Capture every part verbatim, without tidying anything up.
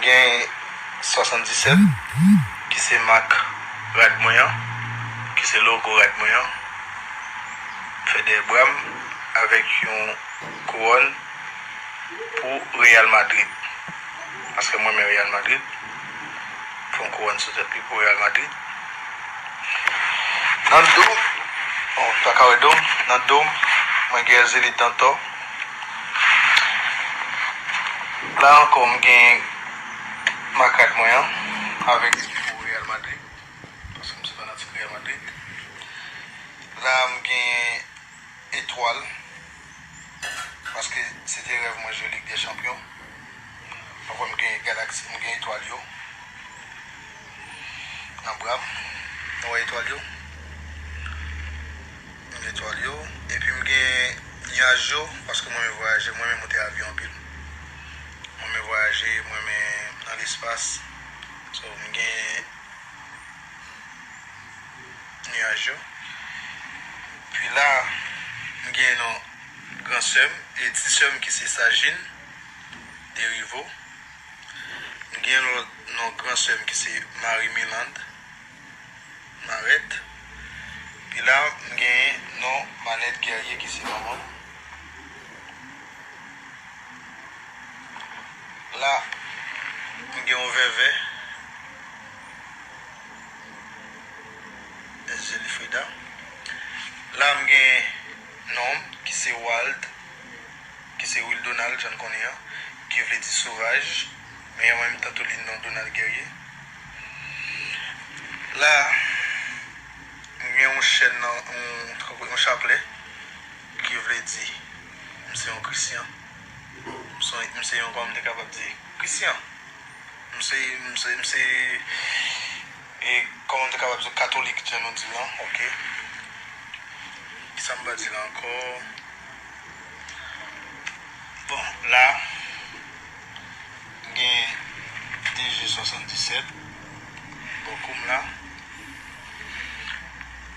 Gen swasanndisèt, ki se mak rad mwen an, ki se logo rad mwen an. Fè dèyè bra m avèk yon kouwòn pou Real Madrid. Paske mwen renmen Real Madrid. Fè yon kouwòn sou tèt li pou Real Madrid. Nan do m, oh, m pa ka wè do m. Nan do m, mwen gen Ezeli Dantò. La ankò, m gen mak rad mwen an avèk pou Real Madrid. Paske m se fanatik Real Madrid. La, m gen etwal. Paske se te rèv mwen jwe Lig dè Chanpyon. Donk, m gen galaksi, m gen etwal yo. Nan bra m. Nou wè etwal yo? M gen etwal yo. Epi m gen nyaj yo, paske mwen renmen vwayaje, mwen renmen monte avyon anpil. Mwen renmen vwayaje, mwen renmen nan lespas. So, m gen nyaj yo. Pi la, m gen non gran sè m e ti sè m ki se Sajin Derivo. M gen lòt non gran sè m ki se Marie Milande Marette. Pi la, m gen non Manette Guerrier ki se manman m. La, m gen yon vèvè. Ezeli Freda. La, m gen non m ki se Wald, ki se Will Donald, jan n konnen an, ki vle di sovaj, men an menm tan tou li non Donald Guerrier. La, m gen yon chèn nan, yon, yon chaplè, ki vle di, m se yon Krisyan. M se, m se yon, kòman m te kapab di, Krisyan. M se, m se, m se, e, kòman m te kapab di, katolik, jan nou di l lan, ok. Kisa m pa di la ankò? Bon, la, m gen D G swasanndisèt bò kou m la.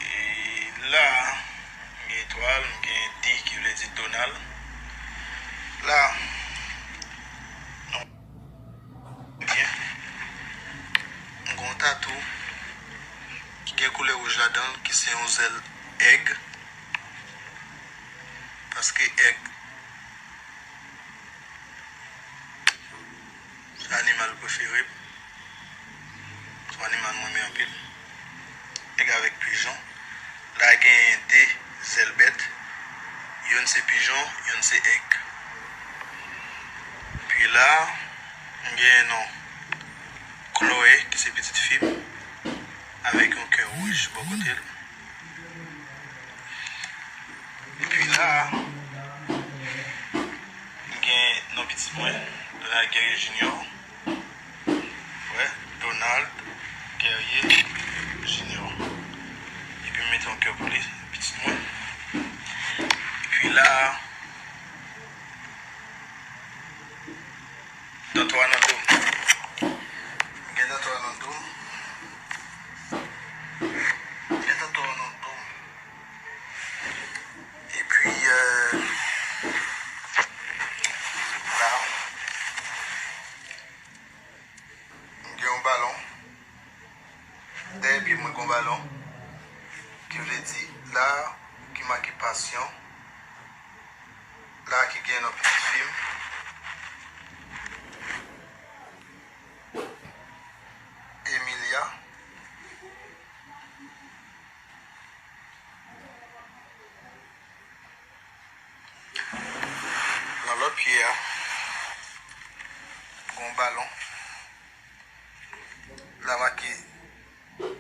E la, m gen etwal, m gen D ki vle di Donald. La, non. Ebyen, m gen yon tatou ki gen koulè wouj ladan l, ki se yon zèl èg. Paske èg se animal prefere m. Se yon animal mwen renmen anpil. Èg avèk pijon. La genyen de zèl bèt. Youn se pijon, youn se èg. Pi la, m genyen non Chloé, ki se pitit fi m, avèk yon kè wouj bò kote l. Epi la, m gen non pitit mwen, Donald Guerrier Junior. Wè, Donald Guerrier Junior. Epi m mete yon kè pou li, pitit mwen. Epi la, Dantò a nan do m. M gen dantò a nan do m. M gen dantò a nan do m. Epi, euh, la, m gen yon balon. Dèyè pye mwen gen yon balon. Ki vle di, la, ki make pasyon. La ki gen non pitit fi m, Emilia. Nan lòt pye a, gen yon balon. La make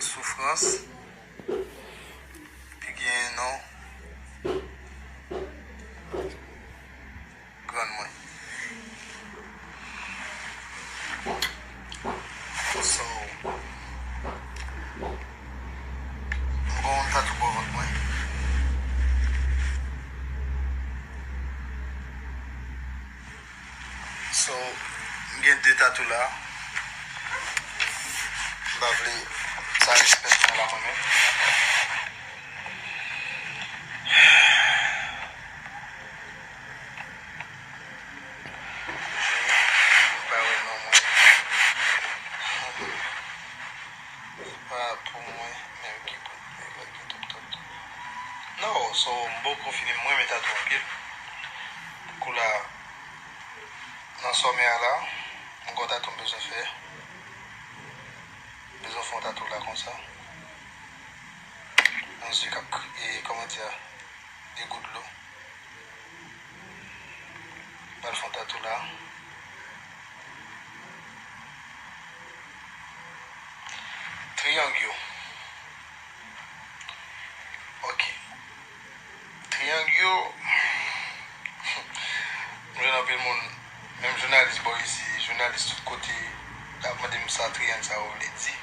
Soufrans, ki gen non grann mwen. So, m gen yon tatou bò vant mwen. So, m gen de tatou la. M pa vle sa respè nan la mwen menm. M pa wè non mwen. Pou fini, mwen renmen tatou anpil. Kou la, nan sòmè a la, mwen gen yon tatou m bezwen fè. M bezwen fè yon tatou la konsa. Yon zye k ap, e, kòman di a, de gout dlo. Pral fè yon tatou la. Triyang yo. Ok. Triyang yo. M jwenn anpil moun, menm jounalis bò isi, jounalis tout kote, ap mande m sa triyang sa yo vle di.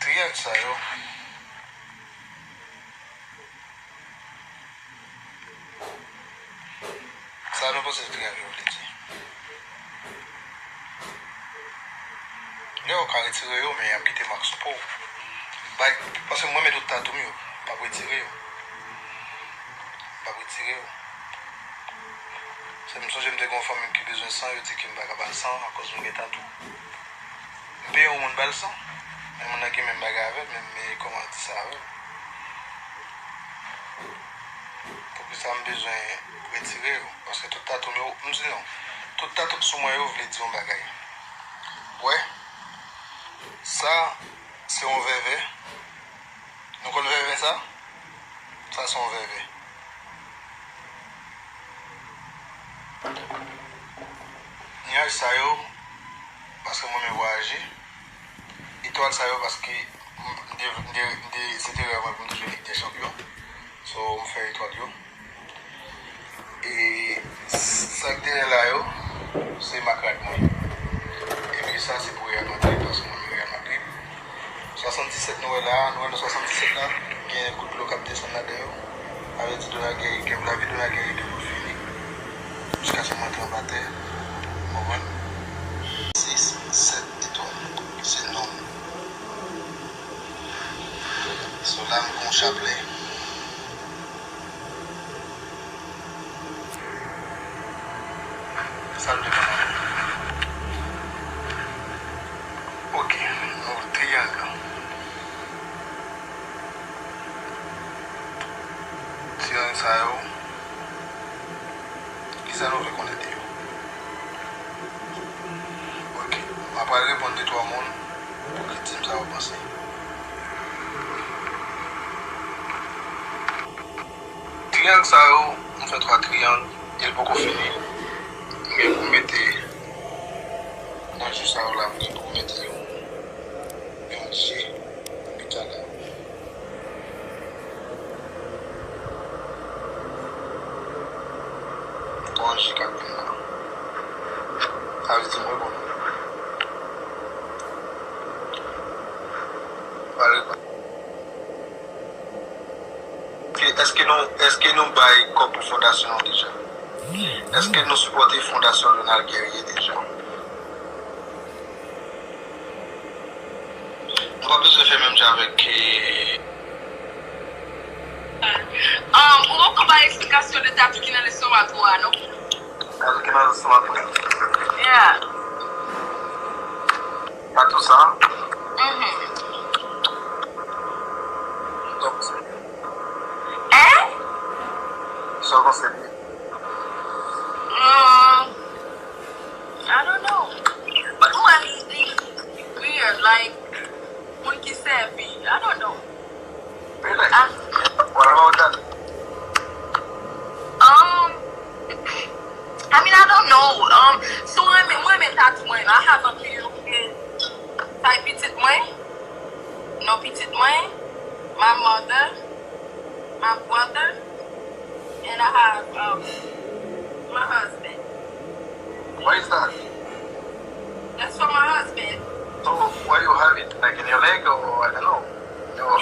Triyang sa yo. Sa nou panse triyang yo vle di? Lè yo ka retire yo, men y ap kite mak sou po w. Bay, paske mwen, men tout tatou m yo, m p ap retire yo. M p ap retire yo. Se m sonje m te gen yon fanmi m ki bezwen san, yo di ke m pa ka ba l san akoz m gen tatou. M peye yon moun ba l san, men moun nan gen menm bagay avè m, menm, men kòman di sa avè m. Poukisa m bezwen retire yo? Paske tout tatou m yo, m di non. Tout tatou k sou mwen yo vle di yon bagay. Wè, sa, se yon vèvè. Nou konn vèvè sa? Sa se yon vèvè. Nyaj sa yo, paske mwen renmen vwayaje. Etwal sa yo, paske m, m te, m te, m te, se te rèv mwen pou m te jwe Lig dè Chanpyon. So, m fè etwal yo. E sa k dèyè la yo, se mak rad mwen. Epi sa se pou Real Madrid, paske mwen renmen Real Madrid. Swasanndiset nou wè la, nou wè nan swasanndiset la, gen kout dlo k ap desann ladan yo. Sa vle di Donald Guerrier, gen lavi Donald Guerrier gen pou fini. Jiskaske mwen tranp atè. Ou konprann? Sis, sèt etwal. Se non m. So la m gen yon chaplè. Sa l depann. Ok, nou triyang. Triyang sa yo, kisa nou vle konnen de yo? Ok, m ap pral reponn de twa moun pou ki di m sa yo panse. Triyang sa yo, m fè twa triyang, e l poko fini. M gen pou mete nan jou sa yo la, m gen pou mete yon, yon je, pita la. Bon, je k ap vin la. Sa vle di mwen bon. Pale pa. Ke, èske nou, èske nou bay kòb pou fondasyon an deja? Èske nou sipòte fondasyon Donald Guerrier deja? Nou pa bezwen fè menm jan avèk, eh, Um, ou poko bay eksplikasyon de tatou ki nan lestomak ou a, non? Tatou ki nan lestomak mwen? Yeah. Tatou sa? Mhm. Donk, hein? Sa w panse de li? Hmm, I don't know. But mwen, li, li, li weird, like, moun ki sèvi, I don't know. Really? Ah. What about that? Um, I mean, I don't know. Um, so mwen, mwen renmen tatou mwen. I have a few. Sa e pitit mwen. Non pitit mwen. My mother. My brother. And I have, um, my husband. What is that? That's for my husband. So, why you have it, like, in your leg or, I don't know, your...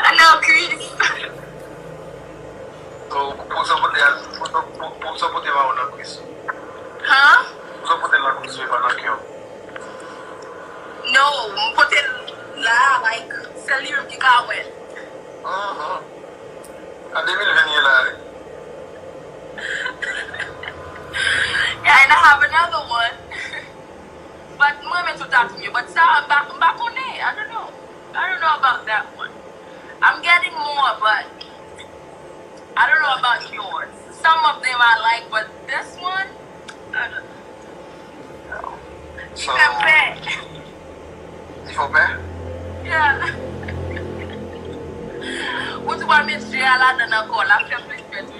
I know, Chris. So, pou sa pote, pou sa, pou, pou sa pote mawo nan kwis ou? Huh? Pou sa pote nan kwis ou, e pa nan kè w? No, m pote l la, like, sèl li menm ki ka wè l. Mhm. An de mil ven ye la, wi. Yeah, and I have another one. But I don't know about yours. Some of them I like, but this one, I don't know. So, Li fè pè. Li fè w pè? Yeah. Ou di w al met je a ladan ankò, l ap fè plis pè.